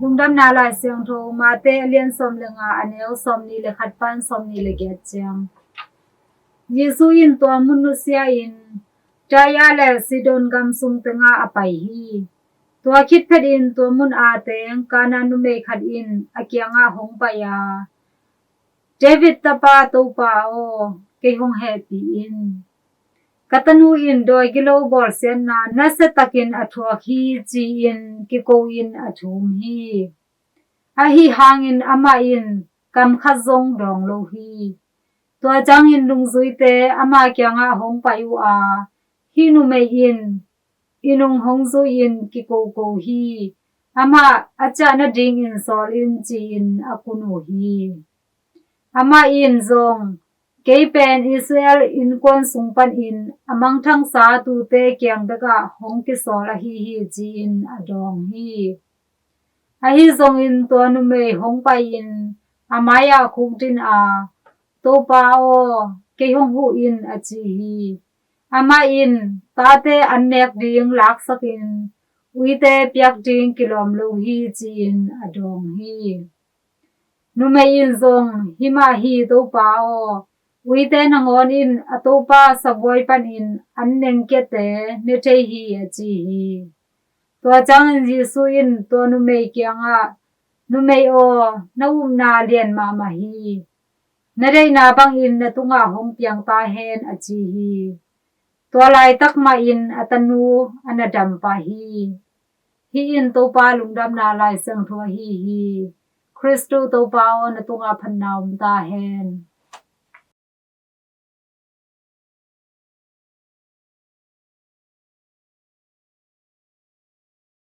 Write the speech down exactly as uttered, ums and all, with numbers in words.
Lungdamna Lai Siangtho, Mate a lian sawm le nga, a neu sawm nih le khat pan sawm nih le giat ciang. Jesu in tua mun nusia in Tyre le Sidon gam sung tengah a pai hi. Tua khit phetin tua mun a teng Kanaan numei khat in a kiangah hong pai a, David tapa Topa aw, kei hong hehpih in. Ka tanu in dawi gilo bawlsiatna nasia takin a thuak hi, ci-in kiko in a thum hi. Ahi hangin amah in kam khat zong dawng lo hi. Tua ciangin nungzuite ama kiangah hong pai uh a, hih numei in i nung hong zui-in kikoko hi. Amah a ciah nadingin sawl in, ci-in a kun uh hi. Amah in zong, kei pen Israel innkuan sung panin a mangthangsa tuute kiang bekah hong kisawl ahi hi, ci-in a dawng hi. Ahi zongin tua numei hong pai-in a mai-ah khukdin a, Topa aw, kei hong huh in, a ci hi. Amah in, tate an nek ding laksakin uite piak ding kilawm lo hi, ci-in a dawng hi. Numei in zong, hi mah hi Topa aw, uite nangawn in a topa sabuai panin an nengkiate ne thei hi, a ci hi. Tua ciangin Jesu in tua numei kiangah, numei aw, na upna lian mahmah hi. Na deihna bangin na tungah hong piang ta hen, a ci hi. Tua laitak mahin a tanu a na dam pah hi. Hih in Topa Lungdamna Lai Siangtho ahi hi. Khristu Topa aw, na tungah phatna om ta hen.